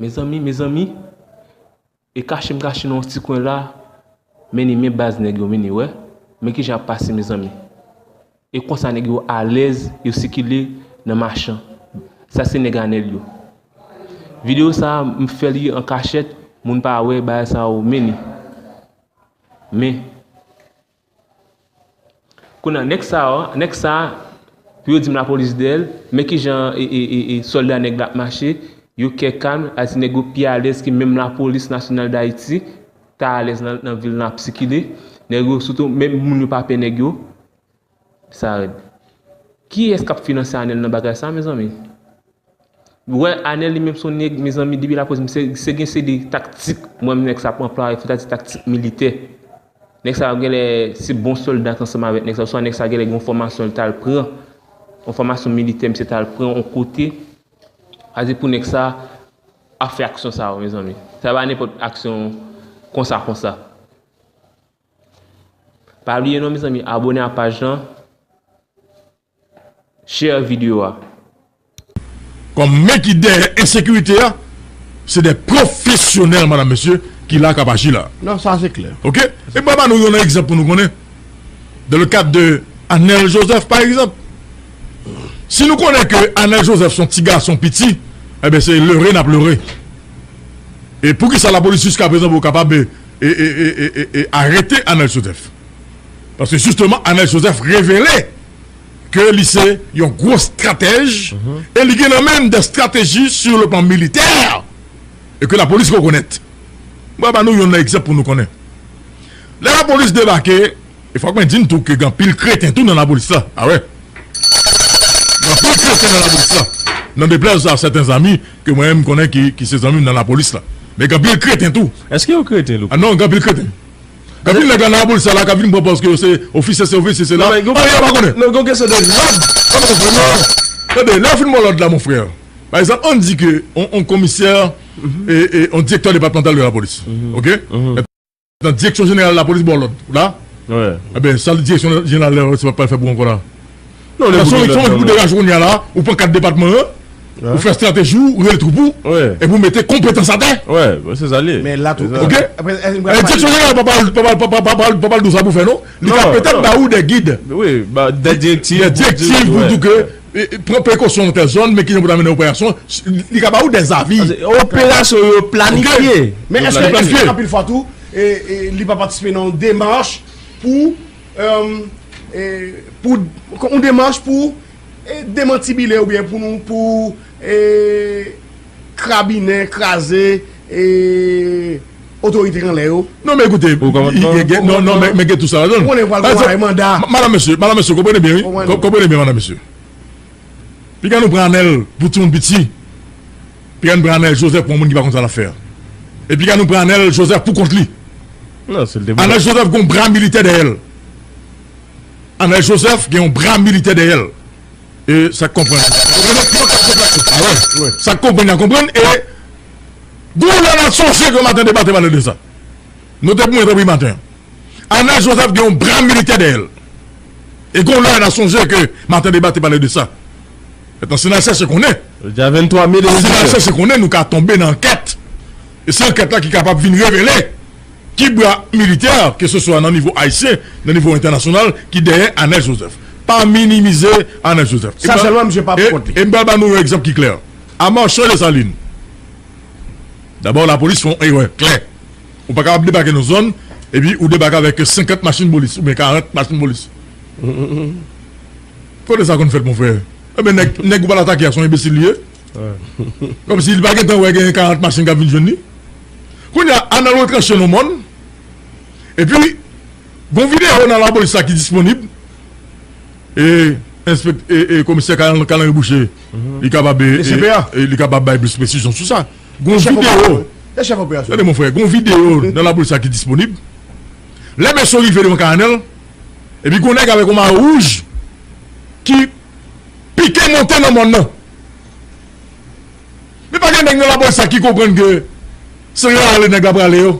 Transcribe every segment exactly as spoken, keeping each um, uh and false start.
Mezanmi, mezanmi, e kache m kache nan yon ti kwen la, men ni men baz nèg yo, men ni wè, men kijan ap pase, mezanmi. E konsa nèg yo alèz, yo sikile nan machan. Sa se nèg Anèl yo. Videyo sa a, m fè li an kachèt, moun pa wè bagay sa yo, men ni. Men, kounye a, nèg sa yo, nèg sa, pou yo di m lapolis dèyè l, men kijan e, e, e, e, sòlda nèg la ap mache, yo kè kalm, a di nèg yo pi alèz ke menm lapolis nasyonal d Ayiti ta alèz nan, nan vil nan ap sikile. Nèg yo, sitou, menm moun yo pa pè nèg yo. Sa rèd. Kiyès k ap finanse Anèl nan bagay sa, mezanmi? Ou wè, Anèl li menm se yon nèg, mezanmi, depi lapolis, se, se gen se de taktik, mwen menm nèg sa ap anplwaye, fò ta di taktik militè. Nèg sa yo genlè se bon sòlda k ansanm avèk nèg sa, oswa nèg sa genlè gen yon fòmasyon l t al pran, yon fòmasyon militè misye t al pran yon kote, sa di pou nèg sa ap fè aksyon sa yo, mezanmi. Sa pa nenpòt aksyon konsa, konsa. Pa bliye non, mezanmi, abòne a paj lan, share videyo a. Kòm men ki dèyè ensekirite a, se de pwofesyonèl, madam, mesye, ki la k ap aji la. Non, sa se klè. Oke? E mwen ba nou yon egzanp pou nou konnen. Dans le cadre de Anèl Joseph, pa egzanp. Si nou konnen ke Anèl Joseph se yon ti gason piti, ebyen, se lere n ap lere. E poukisa lapolis jiskaprezan poko kapab, e, e, e, e, e, e arete Anèl Joseph? Paske jisteman, Anèl Joseph revele ke li se yon gwo estratèj, e li gen nan men l de estrateji sur le plan militaire, e ke lapolis rekonèt. Mwen ba nou yon egzanp pou nou konnen. Lè lapolis debake, e fòk mwen di n tou ke gen anpil kreten tou nan lapolis la. A wè. Gen anpil kreten nan lapolis la. N'en déplaise à certains amis ke mwen menm m konnen ki, ki se zanmi m nan lapolis la. Men gen anpil kreten tou. Èske yo kreten, Louko? A non, gen anpil kreten. Gen anpil nèg nan lapolis la k ap vin pran pòz ke yo se ofisye, se ofisye, se la. Non, men gon, a, yo pa konnen. Non, gon kesyon de lòd. Tande, lè yo fin ba w lòd la, mon frè. Pa egzanp, ann di ke on, on komisè, e, e, on direktè depatmantal de lapolis. Oke? Nan direksyon jeneral lapolis ba w lòd la. Wi. Ebyen, sa direksyon jeneral lapolis pral fè pou ou ankò la? Non, lè se yon moun ki degaje kounye a la, ou pran kat depatman an, ou fè estrateji w, ou rele twoup ou, epi w mete konpetans atè. Wi, bon, se sa l ye. Men la tou, oke? Direksyon jeneral pa pral, pa pral, pa pral, pa pral, pa pral di w sa pou fè, non. Li ka petèt ba ou de gid. Wi, ba, de direktiv. De direktiv pou di ke, e, e, pran prekosyon nan tèl zòn, men kijan pou ta mennen operasyon, li ka ba ou de zavi. Operasyon yo planifye. Men èske, èske anpil fwa tou, e, e, li pa patisipe nan yon demach pou, e, e, pou, yon demach pou, e, demantibile oubyen pou nou, pou, e, krabinen, kraze, e, otorite k anlè yo? Non, men ekoute, non, non, men, men gen tou sa ladan l. Ou konnen pral gen manda. Madanm, mesye, madanm, mesye, konprann byen, wi. Konprann byen, madanm, mesye. Piga nou pran Anèl pou timoun piti. Piga nou pran Anèl Joseph pou yon moun ki pa konn sa l ap fè a. E piga nou pran Anèl Joseph pou kont li. Non, si l te Anèl Joseph gen yon bra militè dèyè l. Anèl Joseph gen yon bra militè dèyè l. E sa k konprann. A wè. Sa k konprann, y a konprann. E gon lè n a sonje ke Maten Deba te pale de sa. Note pou mwen, tanpri, Maten. Anèl Joseph gen yon bra militè dèyè l. E gon lè n a sonje ke Maten Deba te pale de sa. Mentnan, si n al chèche konnen, si n al chèche konnen, nou ka tonbe nan ankèt. E se ankèt la ki kapab vin revele ki bra militè, ke se swa nan nivo ayisyen, nan nivo entènasyonal, ki dèyè Anèl Joseph. Pa minimize Anèl Joseph. Sa sèlman, misye pa pou kont li. E m pral ba nou yon egzanp ki klè. A Marchand Dessalines, dabò, lapolis fè yon erè klè. Ou pa kapab debake nan zòn, epi ou debake avèk senkant machin polis, oubyen karant machin polis. Kote sa konn fèt, mon frè? Ebyen, nèg, nèg ou pral atake a, se yon enbesil li ye. Kòmsi li pa gentan wè gen karant machin k ap vin jwenn li. Kounye a, Anèl retranche nan mòn. Epi, gon videyo nan lapolis la ki disponib. E, enspek-, e, e, komisè Kal-, Kalary Boucher, li kapab, e, e, e, li kapab bay plis presizyon sou sa. Gon videyo. Tande, mon frè, gon videyo nan lapolis la ki disponib. Lè mesye yo rive devan kay Anèl, epi gon nèg avèk yon mayo wouj ki pike monte nan mòn nan. Men pa gen nèg nan lapolis sa ki konprann ke se rale nèg la prale yo.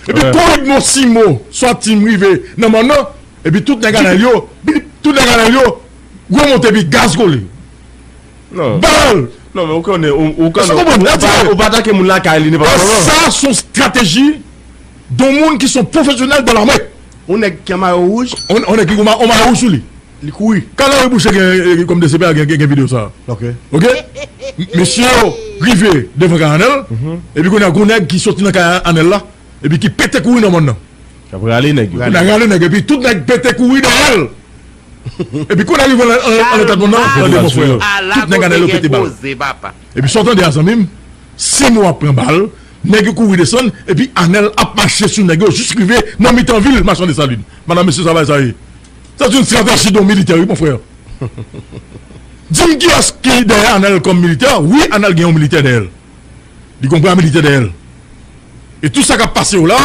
Epi koridmo simo sòti m rive nan mòn nan, epi tout nèg Anèl yo, tout nèg Anèl yo remonte epi gaz kole. Bal, Non, men ou konnen, ou, ou konnen, ou, ou pa, ou pa atake moun lakay li nenpòt kòman. Sa se yon strateji de yon moun ki se yon pwofesyonèl de lame. Yon nèg ki an mayo wouj. Yon, yon nèg ki gon ma-, yon mayo wouj sou li. Li kouri. Kanal Boucher gen, gen, kòm D C P a gen, gen, gen videyo sa. Ok. Ok? M-, mesye yo rive devan kay Anèl, epi kounye a, gon nèg ki soti nan kay Anèl la, epi ki pete kouri nan mòn nan. Y ap rale nèg yo. Kounye a rale nèg, epi tout nèg pete kouri dèyè l. Epi kounye a rive an, an, an leta mòn nan, tande mon frè. Tout nèg Anèl yo pete bal. Epi sa w tande a, zanmi m, se mwen ap pran bal, nèg yo kouri desann, epi Anèl ap mache sou nèg yo jis rive nan mitan vil Machan Desalin. Madanm, mesye, sa bagay sa ye. Sa se yon estrateji de yon militè, wi, mon frè. Di m kiyès ki dèyè Anèl kòm militè? Wi, Anèl gen yon militè dèyè l. Li gen yon bra militè dèyè l. E tout sa k ap pase yo la,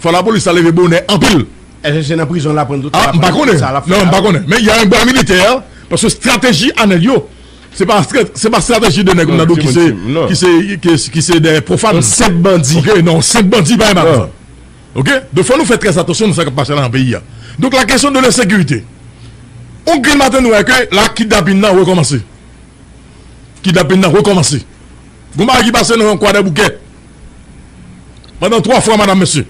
fò lapolis la leve bonè anpil. Èske se nan prizon l aprann tout sa? Ah, m pa konnen. Non, m pa konnen. Men y a un bras militaire, paske estrateji Anèl yo, se pa estra-, se pa estrateji de nèg m nan do ki se, ki se, ki, ki se de pwofàn. Yon senp bandi. Ok, non, senp bandi pa gen bagay sa. Ok? Donk, fò nou fè trè atansyon nan sa k ap pase la nan peyi a. Donk, la kesyon de lensekirite. Yon grenn maten, nou wè ke la kidnapin nan rekòmanse. Kidnapin nan rekòmanse. Gon bagay ki pase nan Kwadèboukè. Pandan twa fwa, madanm, mesye.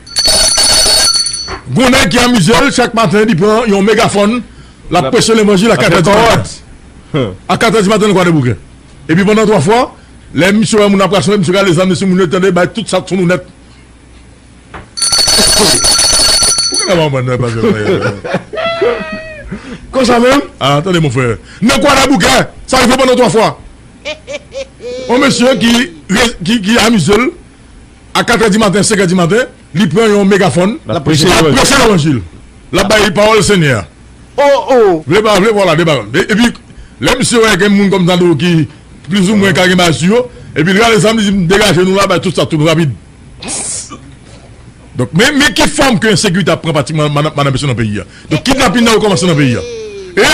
Gon nèg ki amize l, chak maten, li pran yon megafòn, l ap preche levanjil a katrè di maten. A katrè di maten nan Kwadèboukè. Epi pandan twa fwa, lè misye wè moun ap rasanble, misye rale zam li sou moun yo, tande, bay tout sa sou nou nèt. Ou genlè pa konprann, non, e pa jwèt, non. Konsa menm? Ah, tande, mon frè. Nan Kwadèboukè, sa rive pandan twa fwa. Yon mesye ki, ki, ki amize l, a katrè di maten, senkè di maten, li pran yon megafòn, l ap preche levanjil. L ap bay pawòl Senyè a. Oh, oh. Vle pa vle, vwala, debake. E, epi, lè misye wè gen moun kòm Tando ki plizoumwen ka gen bagay sou yo, epi l rale zam, li di, "M degaje nou la, bay tout sa, tout rapid." Donk, men, men ki fòm ke ensekirite ap pran pratikman, madanm, mesye, nan peyi a. Donk, kidnapin nan rekòmanse nan peyi a. E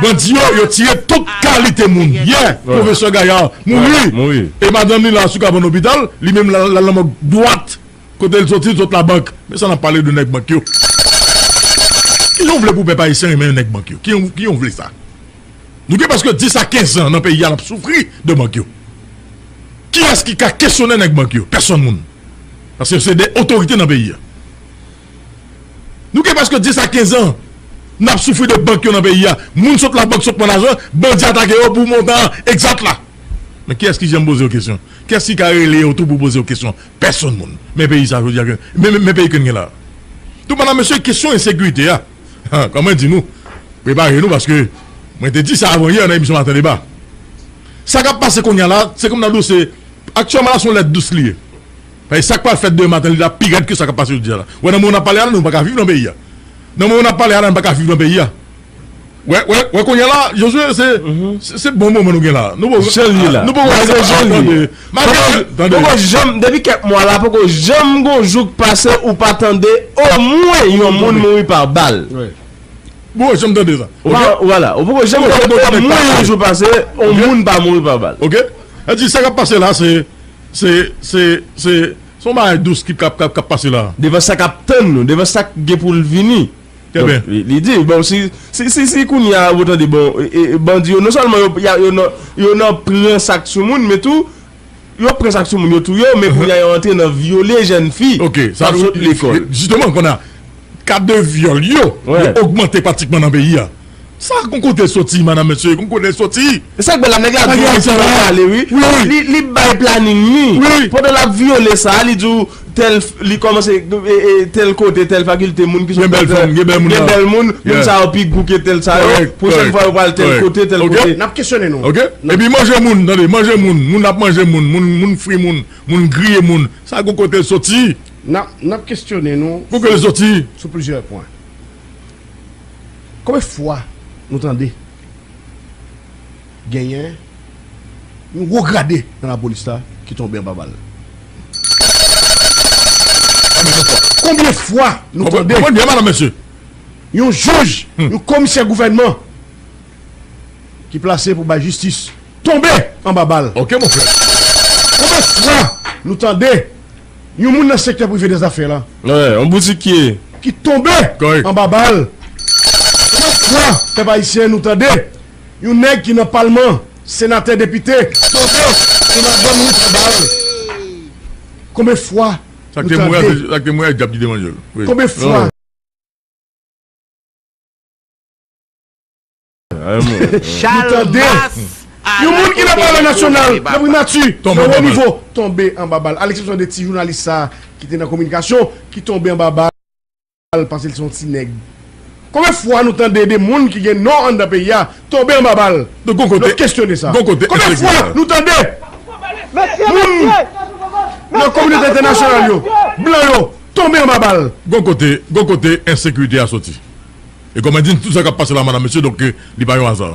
bandi yo, yo tiye tout kalite moun. Yè, pwofesè Gayar mouri. E madanm li la sou kabann lopital, li menm la, la, la mò dwat. Kote l soti, l sot labank. Men sa n ap pale de nèg bank yo. Kijan w vle pou pèp ayisyen renmen nèg bank yo? Kijan, kijan w vle sa? Nou gen prèske dis a kenz an nan peyi a, n ap soufri de bank yo. Kiyès ki ka kesyonnen nèg bank yo? Pèsonn moun. Paske se de otorite nan peyi a. Nou gen prèske dis a kenz an, n ap soufri de bank yo nan peyi a. Moun sot labank, sot pran lajan, bandi atake yo pou montan egzat la. Men kiyès ki janm poze yo kesyon? Kiyès ki ka rele yo tou pou poze yo kesyon? Pèsonn moun. Men peyi sa, jodi a, men, men, men peyi ke n gen la. Donk, madanm, mesye, kesyon ensekirite a, kòman di nou, prepare nou, paske mwen te di sa avan yè nan emisyon Maten Deba. Sa k ap pase kounye a la, se kòm nan dosye, aktyèlman la, se yon lèt dous li ye. Paske sa k pral fèt demen maten, li la pi rèd ke sa k ap pase jodi a la. Wè, nan moman n ap pale a la, nou pa ka viv nan peyi a. Nan moman n ap pale a la, nou pa ka viv nan peyi a. Wè, wè, wè, kounye a la, Josué, se, se, se bon moman nou gen la. Nou poko, jan l ye la, nou poko, malgre jan l ye. Malgre, tande. Poko janm, depi kèk mwa la, poko janm gon jou k pase ou pa tande omwen yon moun mouri pa bal. Wi. Bon, janm tande sa. Ok? Vwala, ou poko janm tande omwen yon jou pase, yon moun pa mouri pa bal. Ok? Sa di, sa k ap pase la, se, se, se, se, se yon bagay dous ki k ap, k ap, k ap pase la. Devan sa k ap tann nou, devan sa k gen pou l vini. Donk, li, li di, bon, si, si, si, si kounye a, ou tande, bon, e, e, bandi yo, non sèlman yo, y a, yo nan, yo nan pran sa k sou moun, men tou, yo pran sa k sou moun, yo touye yo, men kounye a, yo antre nan vyole jèn fi k ap sot lekòl. Jisteman, kounye a, ka de vyòl yo, yo ogmante pratikman nan peyi a. Sa gon kote l soti, madanm, mesye, gon kote l soti. E sa k bèl la, nèg la di w sa pale, wi. Li, li bay planin li. Pandan l ap vyole sa, li di w, tèl, li kòmanse, e, e, tèl kote, tèl fakilte, moun ki sot gen bèl fanm, gen bèl moun, gen bèl moun, moun sa yo pi gou ke tèl sa yo. Pwochèn fwa yo pral tèl kote, tèl kote. N ap kesyone nou. Ok? Epi manje moun, tande, manje moun, moun ap manje moun, moun, moun fri moun, moun griye moun. Sa gon kote l soti. N ap, n ap kesyone nou. Gon kote l soti. Sou plizyè pwen. Konbyen fwa nou tande genyen yon wo grade nan lapolis la ki tonbe anba bal? Konbyen fwa nou tande yon jij, yon komisè gouvènman ki plase pou bay jistis tonbe anba bal? Ok, mon frè. Konbyen fwa nou tande yon moun nan sektè prive dèzafè la, yon boutikye, ki tonbe anba bal? Konbyen fwa, pèp ayisyen, nou tande yon nèg ki nan palman Senatè, depite, tonbe, se madanm li fè bal. Konbyen fwa nou tande? Sa k te mouri a dyab ki te manje l. Konbyen fwa? Nou tande yon moun ki nan palè nasyonal, nan primati, nan wo nivo, tonbe anba bal. A leksepsyon de ti jounalis sa a ki te nan kominikasyon, ki tonbe anba bal paske l se yon ti nèg. Konbyen fwa nou tande de moun ki gen non anndan peyi a tonbe anba bal? Nou kestyone sa. Konbyen fwa nou tande moun nan kominote entènasyonal yo, blan yo, tonbe anba bal? Gon kote, gon kote ensekirite a soti. E kòm mwen di n, tout sa k ap pase la, madanm, mesye, donk, li pa yon aza.